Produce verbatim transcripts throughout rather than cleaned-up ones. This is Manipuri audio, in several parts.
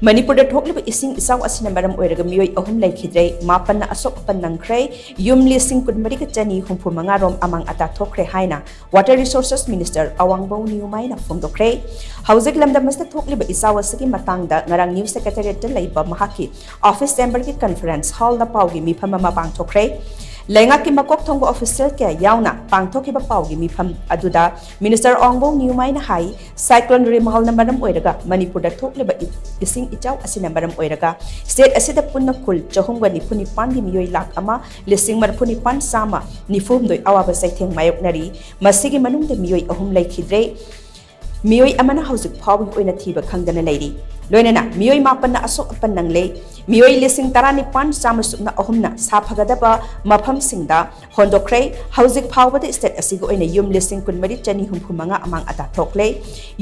ꯃꯅꯤꯄꯨꯔꯗ ꯊꯣꯛꯂꯤꯕ ꯏꯁꯤꯡ ꯏꯆꯥꯎ ꯑꯁꯤꯅ ꯃꯔꯝ ꯑꯣꯏꯔꯒ ꯃꯤꯑꯣꯏ ꯑꯍꯨꯝ ꯂꯩꯈꯤꯗ꯭ꯔꯦ, ꯃꯥꯄꯟꯅ ꯑꯁꯣꯛ ꯑꯄꯟ ꯅꯪꯈ꯭ꯔꯦ, ꯌꯨꯝ ꯂꯤꯁꯤꯡ ꯀꯨꯟꯃꯔꯤꯒ ꯆꯅꯤ ꯍꯨꯝꯐꯨ ꯃꯉꯥ ꯔꯣꯝ ꯑꯃꯥꯡ ꯑꯇꯥ ꯊꯣꯛꯈ꯭ꯔꯦ ꯍꯥꯏꯅ Water Resources Minister ꯑꯋꯥꯡꯕꯧ ꯅꯤꯌꯨꯃꯥꯏꯅ ꯐꯣꯡꯗꯣꯛꯈ꯭ꯔꯦ꯫ ꯍꯧꯖꯤꯛ ꯂꯝꯗꯝ ꯑꯁꯤꯗ ꯊꯣꯛꯂꯤꯕ ꯏꯆꯥꯎ ꯑꯁꯤꯒꯤ ꯃꯇꯥꯡꯗ ꯉꯔꯥꯡ News Secretariatꯇ ꯂꯩꯕ ꯃꯍꯥꯛꯀꯤ office chamberꯒꯤ conference hallꯗ ꯄꯥꯎꯒꯤ ꯃꯤꯐꯝ ꯑꯃ ꯄꯥꯡꯊꯣꯛꯈ꯭ꯔꯦ꯫ ꯂꯩꯉꯥꯛꯀꯤ ꯃꯀꯣꯛ ꯊꯣꯡꯕ official ꯀꯌꯥ ꯌꯥꯎꯅ ꯄꯥꯡꯊꯣꯛꯈꯤꯕ ꯄꯥꯎꯒꯤ ꯃꯤꯐꯝ ꯑꯗꯨꯗ Minister ꯑꯋꯥꯡꯕꯧ ꯅꯤꯌꯨꯃꯥꯏꯅ ꯍꯥꯏ, Cyclone ꯔꯤꯃꯥꯜꯅ ꯃꯔꯝ ꯑꯣꯏꯔꯒ ꯃꯅꯤꯄꯨꯔꯗ ꯊꯣꯛꯂꯤꯕ ꯏ-, ꯏꯁꯤꯡ ꯏꯆꯥꯎ ꯑꯁꯤꯅ ꯃꯔꯝ ꯑꯣꯏꯔꯒ state ꯑꯁꯤꯗ ꯄꯨꯟꯅ ꯈꯨꯜ ꯆꯍꯨꯝꯒ ꯅꯤꯐꯨ ꯅꯤꯄꯥꯟꯒꯤ ꯃꯤꯑꯣꯏ ꯂꯥꯈ ꯑꯃ ꯂꯤꯁꯤꯡ ꯃꯔꯤꯐꯨ ꯅꯤꯄꯥꯟ ꯆꯥꯝꯃ ꯅꯤꯐꯨ ꯍꯨꯝꯗꯣꯏ ꯑꯋꯥꯕ ꯆꯩꯊꯦꯡ ꯃꯥꯌꯣꯛꯅꯔꯤ꯫ ꯃꯁꯤꯒꯤ ꯃꯅꯨꯡꯗ ꯃꯤꯑꯣꯏ ꯑꯍꯨꯝ ꯂꯩꯈꯤꯗ꯭ꯔꯦ꯫ ꯃꯤꯑꯣꯏ ꯑꯃꯅ ꯍꯧꯖꯤꯛ ꯐꯥꯎꯕꯒꯤ ꯑꯣꯏꯅ ꯊꯤꯕ ꯈꯪꯗꯅ ꯂꯩꯔꯤ꯫ ꯂꯣꯏꯅꯅ ꯃꯤꯑꯣꯏ ꯃꯥꯄꯟꯅ ꯑꯁꯣꯛ ꯑꯄꯟ ꯅꯪꯂꯦ꯫ ꯃꯤꯑꯣꯏ ꯂꯤꯁꯤꯡ ꯇꯔꯥꯅꯤꯄꯥꯟ ꯆꯥꯝꯃ ꯁꯨꯞꯅ ꯑꯍꯨꯝꯅ ꯁꯥꯐꯒꯗꯕ ꯃꯐꯝꯁꯤꯡꯗ ꯍꯣꯟꯗꯣꯛꯈ꯭ꯔꯦ꯫ ꯍꯧꯖꯤꯛ ꯐꯥꯎꯕꯗ state ꯑꯁꯤꯒꯤ ꯑꯣꯏꯅ ꯌꯨꯝ ꯂꯤꯁꯤꯡ ꯀꯨꯟꯃꯔꯤ ꯆꯅꯤ ꯍꯨꯝꯐꯨ ꯃꯉꯥ ꯑꯃꯥꯡ ꯑꯇꯥ ꯊꯣꯛꯂꯦ꯫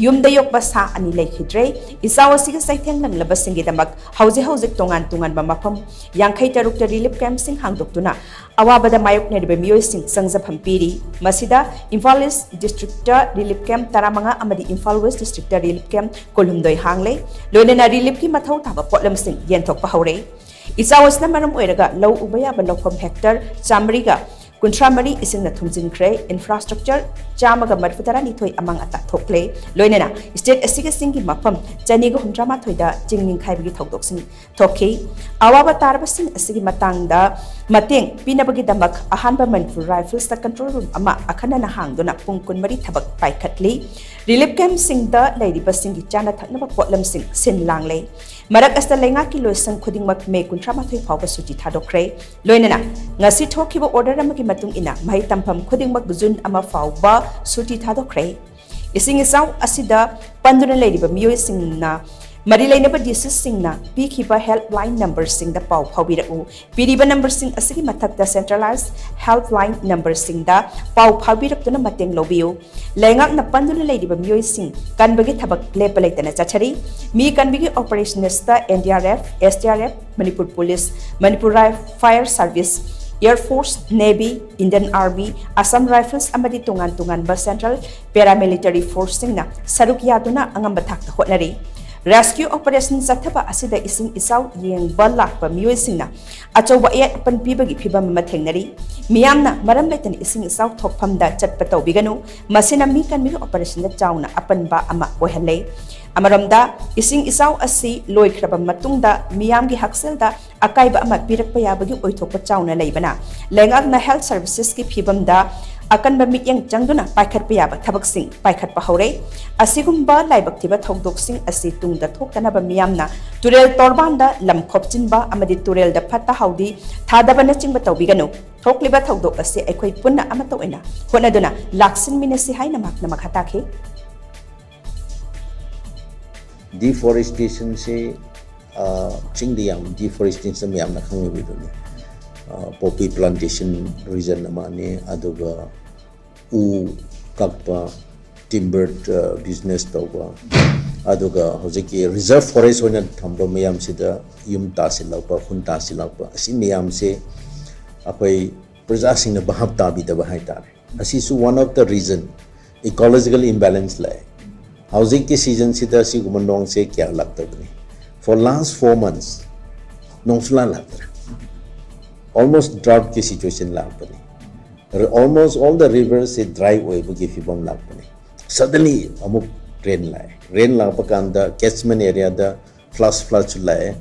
ꯌꯨꯝꯗ ꯌꯣꯛꯄ ꯁꯥ ꯑꯅꯤ ꯂꯩꯈꯤꯗ꯭ꯔꯦ꯫ ꯏꯆꯥꯎ ꯑꯁꯤꯒꯤ ꯆꯩꯊꯦꯡ ꯅꯪꯂꯕꯁꯤꯡꯒꯤꯗꯃꯛ ꯍꯧꯖꯤꯛ ꯍꯧꯖꯤꯛ ꯇꯣꯉꯥꯟ ꯇꯣꯉꯥꯟꯕ ꯃꯐꯝ ꯌꯥꯡꯈꯩ ꯇꯔꯨꯛꯇ relief campꯁꯤꯡ ꯍꯥꯡꯗꯣꯛꯇꯨꯅ ꯑꯋꯥꯕꯗ ꯃꯥꯌꯣꯛꯅꯔꯤꯕ ꯃꯤꯑꯣꯏꯁꯤꯡ ꯆꯪꯖꯐꯝ ꯄꯤꯔꯤ꯫ ꯃꯁꯤꯗ ꯏꯝꯐꯥꯜ East Districtꯇ relief camp ꯇꯔꯥꯃꯉꯥ ꯑꯃꯗꯤ ꯏꯝꯐꯥꯜ West Districtꯇ relief camp ꯀꯨꯟꯍꯨꯝꯗꯣꯏ ꯍꯥꯡꯂꯦ꯫ ꯂꯣꯏꯅꯅ reliefꯀꯤ ꯃꯊꯧ ꯇꯥꯕ ꯄꯣꯠꯂꯝꯁꯤꯡ ꯌꯦꯟꯊꯣꯛꯄ ꯍꯧꯔꯦ꯫ ꯏꯆꯥꯎ ꯑꯁꯤꯅ ꯃꯔꯝ ꯑꯣꯏꯔꯒ ꯂꯧ ꯎꯕ ꯌꯥꯕ ꯂꯧꯐꯝ hectare ꯆꯥꯃꯔꯤꯒ ꯀꯨꯟꯊ꯭ꯔꯥ ꯃꯔꯤ ꯏꯁꯤꯡꯅ ꯊꯨꯝꯖꯤꯟꯈ꯭ꯔꯦ꯫ Infrastructure ꯆꯥꯝꯃꯒ ꯃꯔꯤꯐꯨ ꯇꯔꯥꯅꯤꯊꯣꯏ ꯑꯃꯥꯡ ꯑꯇꯥ ꯊꯣꯛꯂꯦ꯫ ꯂꯣꯏꯅꯅ state ꯑꯁꯤꯒꯤ ꯆꯤꯡꯒꯤ ꯃꯐꯝ ꯆꯅꯤꯒ ꯍꯨꯝꯗ꯭ꯔꯥ ꯃꯥꯊꯣꯏꯗ ꯆꯤꯡ ꯅꯤꯡꯈꯥꯏꯕꯒꯤ ꯊꯧꯗꯣꯛꯁꯤꯡ ꯊꯣꯛꯈꯤ꯫ ꯑꯋꯥꯕ ꯇꯥꯔꯕꯁꯤꯡ ꯑꯁꯤꯒꯤ ꯃꯇꯥꯡꯗ ꯃꯇꯦꯡ ꯄꯤꯅꯕꯒꯤꯗꯃꯛ ꯑꯍꯥꯟꯕ ꯃꯅꯤꯄꯨꯔ Riflesꯇ control room ꯑꯃ ꯑꯈꯟꯅꯅ ꯍꯥꯡꯗꯨꯅ ꯄꯨꯡ ꯀꯨꯟꯃꯔꯤ ꯊꯕꯛ ꯄꯥꯏꯈꯠꯂꯤ꯫ Relief campꯁꯤꯡꯗ ꯂꯩꯔꯤꯕꯁꯤꯡꯒꯤ ꯆꯥꯅ ꯊꯛꯅꯕ ꯄꯣꯠꯂꯝꯁꯤꯡ ꯁꯤꯟ ꯂꯥꯡꯂꯦ꯫ ꯃꯔꯛ ꯑꯁꯤꯗ ꯂꯩꯉꯥꯛꯀꯤ ꯂꯣꯏꯁꯪ ꯈꯨꯗꯤꯡꯃꯛ ꯃꯦ ꯀꯨꯟꯊ꯭ꯔꯥ ꯃꯥꯊꯣꯏ ꯐꯥꯎꯕ ꯁꯨꯇꯤ ꯊꯥꯗꯣꯛꯈ꯭ꯔꯦ꯫ ꯂꯣꯏꯅꯅ ꯉꯁꯤ ꯊꯣꯛꯈꯤꯕ order ꯑꯃꯒꯤ ꯃꯇꯨꯡ ꯏꯟꯅ ꯃꯍꯩ ꯇꯝꯐꯝ ꯈꯨꯗꯤꯡꯃꯛ June ꯑꯃ ꯐꯥꯎꯕ ꯁꯨꯇꯤ ꯊꯥꯗꯣꯛꯈ꯭ꯔꯦ꯫ ꯏꯁꯤꯡ ꯏꯆꯥꯎ ꯑꯁꯤꯗ ꯄꯟꯗꯨꯅ ꯂꯩꯔꯤꯕ ꯃꯤꯑꯣꯏꯁꯤꯡꯅ ꯃꯔꯤ ꯂꯩꯅꯕ DCꯁꯤꯡꯅ ꯄꯤꯈꯤꯕ helpline numberꯁꯤꯡꯗ ꯄꯥꯎ ꯐꯥꯎꯕꯤꯔꯛꯎ꯫ ꯄꯤꯔꯤꯕ numberꯁꯤꯡ ꯑꯁꯤꯒꯤ ꯃꯊꯛꯇ centralized helpline numberꯁꯤꯡꯗ ꯄꯥꯎ ꯐꯥꯎꯕꯤꯔꯛꯇꯨꯅ ꯃꯇꯦꯡ ꯂꯧꯕꯤꯌꯨ꯫ ꯂꯩꯉꯥꯛꯅ ꯄꯟꯗꯨꯅ ꯂꯩꯔꯤꯕ ꯃꯤꯑꯣꯏꯁꯤꯡ ꯀꯟꯕꯒꯤ ꯊꯕꯛ ꯂꯦꯞꯄ ꯂꯩꯇꯅ ꯆꯠꯊꯔꯤ꯫ ꯃꯤ ꯀꯟꯕꯒꯤ operationꯁꯇ NDRF, SDRF, Manipur Police, Manipur Fire Service, Air Force, Navy, Indian Army, Assam Rifles ꯑꯃꯗꯤ ꯇꯣꯉꯥꯟ ꯇꯣꯉꯥꯟꯕ central paramilitary forceꯁꯤꯡꯅ ꯁꯔꯨꯛ ꯌꯥꯗꯨꯅ ꯑꯉꯝꯕ ꯊꯥꯛꯇ ꯍꯣꯠꯅꯔꯤ꯫ Rescue operation ꯆꯠꯊꯕ ꯑꯁꯤꯗ ꯏꯁꯤꯡ ꯏꯆꯥꯎ ꯌꯦꯡꯕ ꯂꯥꯛꯄ ꯃꯤꯑꯣꯏꯁꯤꯡꯅ ꯑꯆꯧꯕ ꯑꯌꯦꯠ ꯑꯄꯟ ꯄꯤꯕꯒꯤ ꯐꯤꯚꯝ ꯑꯃ ꯊꯦꯡꯅꯔꯤ꯫ ꯃꯤꯌꯥꯝꯅ ꯃꯔꯝ ꯂꯩꯇꯅ ꯏꯁꯤꯡ ꯏꯆꯥꯎ ꯊꯣꯛꯐꯝꯗ ꯆꯠꯄ ꯇꯧꯕꯤꯒꯅꯨ꯫ ꯃꯁꯤꯅ ꯃꯤ ꯀꯟꯕꯒꯤ operation ꯗ ꯆꯥꯎꯅ ꯑꯄꯟꯕ ꯑꯃ ꯑꯣꯏꯍꯜꯂꯦ꯫ ꯑꯃꯔꯣꯝꯗ, ꯏꯁꯤꯡ ꯏꯆꯥꯎ ꯑꯁꯤ ꯂꯣꯏꯈ꯭ꯔꯕ ꯃꯇꯨꯡꯗ ꯃꯤꯌꯥꯝꯒꯤ ꯍꯛꯁꯦꯜꯗ ꯑꯀꯥꯏꯕ ꯑꯃ ꯄꯤꯔꯛꯄ ꯌꯥꯕꯒꯤ ꯑꯣꯏꯊꯣꯛꯄ ꯆꯥꯎꯅ ꯂꯩꯕꯅ, ꯂꯩꯉꯥꯛꯅ health services ꯀꯤ ꯐꯤꯕꯝꯗ ꯑꯀꯟꯕ ꯃꯤꯠꯌꯦꯡ ꯆꯪꯗꯨꯅ ꯄꯥꯏꯈꯠꯄ ꯌꯥꯕ ꯊꯕꯛꯁꯤꯡ ꯄꯥꯏꯈꯠꯄ ꯍꯧꯔꯦ꯫ ꯑꯁꯤꯒꯨꯝꯕ ꯂꯥꯏꯕꯛ ꯊꯤꯕ ꯊꯧꯗꯣꯛꯁꯤꯡ ꯑꯁꯤ ꯇꯨꯡꯗ ꯊꯣꯛꯇꯅꯕ ꯃꯤꯌꯥꯝꯅ ꯇꯨꯔꯦꯜ ꯇꯣꯔꯕꯥꯟꯗ ꯂꯝ ꯈꯣꯞꯆꯤꯟꯕ ꯑꯃꯗꯤ ꯇꯨꯔꯦꯜꯗ ꯐꯠꯇ ꯍꯥꯎꯗꯤ ꯊꯥꯗꯕꯅꯆꯤꯡꯕ ꯇꯧꯕꯤꯒꯅꯨ꯫ ꯊꯣꯛꯂꯤꯕ ꯊꯧꯗꯣꯛ ꯑꯁꯤ ꯑꯩꯈꯣꯏ ꯄꯨꯟꯅ ꯑꯃꯠꯇ ꯑꯣꯏꯅ ꯍꯣꯠꯅꯗꯨꯅ ꯂꯥꯛꯁꯤꯟꯃꯤꯟꯅꯁꯤ ꯍꯥꯏꯅ ꯃꯍꯥꯛꯅ ꯃꯈꯥ ꯇꯥꯈꯤ꯫ Deforestation ꯁꯤ, ꯑ, ꯆꯤꯡꯗ ꯌꯥꯝ deforestation ꯃꯌꯥꯝꯅ ꯈꯪꯉꯤꯕꯗꯨꯅꯤ꯫ ꯑ, poppy plantation reason ꯑꯃꯅꯤ, ꯑꯗꯨꯒ ꯎ ꯀꯛꯄ, timber, ꯑ, business ꯇꯧꯕ, ꯑꯗꯨꯒ ꯍꯧꯖꯤꯛꯀꯤ reserve forest ꯑꯣꯏꯅ ꯊꯝꯕ ꯃꯌꯥꯝꯁꯤꯗ ꯌꯨꯝ ꯇꯥꯁꯤꯜꯂꯛꯄ, ꯈꯨꯟ ꯇꯥꯁꯤꯜꯂꯛꯄ, ꯑꯁꯤ ꯃꯌꯥꯝꯁꯦ ꯑꯩꯈꯣꯏ ꯄ꯭ꯔꯖꯥꯁꯤꯡꯅ ꯚꯥꯞ ꯇꯥꯕꯤꯗꯕ ꯍꯥꯏꯇꯥꯔꯦ꯫ ꯑꯁꯤꯁꯨ one of the reason, ecological imbalance ꯂꯩ꯫ ꯍꯧꯖꯤꯛꯀꯤ season ꯁꯤꯗ ꯁꯤꯒꯨꯝꯕ ꯅꯣꯡꯁꯦ ꯀꯌꯥ ꯂꯥꯛꯇꯕꯅꯤ꯫ For last four months ꯅꯣꯡ ꯁꯨꯡꯂꯥꯛ ꯂꯥꯛꯇ꯭ꯔꯦ꯫ Almost drought ꯀꯤ situation ꯂꯥꯛꯄꯅꯤ꯫ Almost all the rivers say dry ꯑꯣꯏꯕꯒꯤ ꯐꯤꯕꯝ ꯂꯥꯛꯄꯅꯤ꯫ Suddenly ꯑꯃꯨꯛ rain ꯂꯥꯛꯑꯦ꯫ Rain ꯂꯥꯛꯄ ꯀꯥꯟꯗ catchment area ꯗ flash flood ꯁꯨ ꯂꯥꯛꯑꯦ,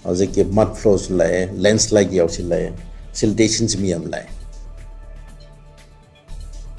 ꯍꯧꯖꯤꯛꯀꯤ mud flow ꯁꯨ ꯂꯥꯛꯑꯦ, landslide ꯌꯥꯎꯁꯤꯜꯂꯛꯑꯦ, siltations ꯃꯤ ꯌꯥꯝ ꯂꯥꯛꯑꯦ꯫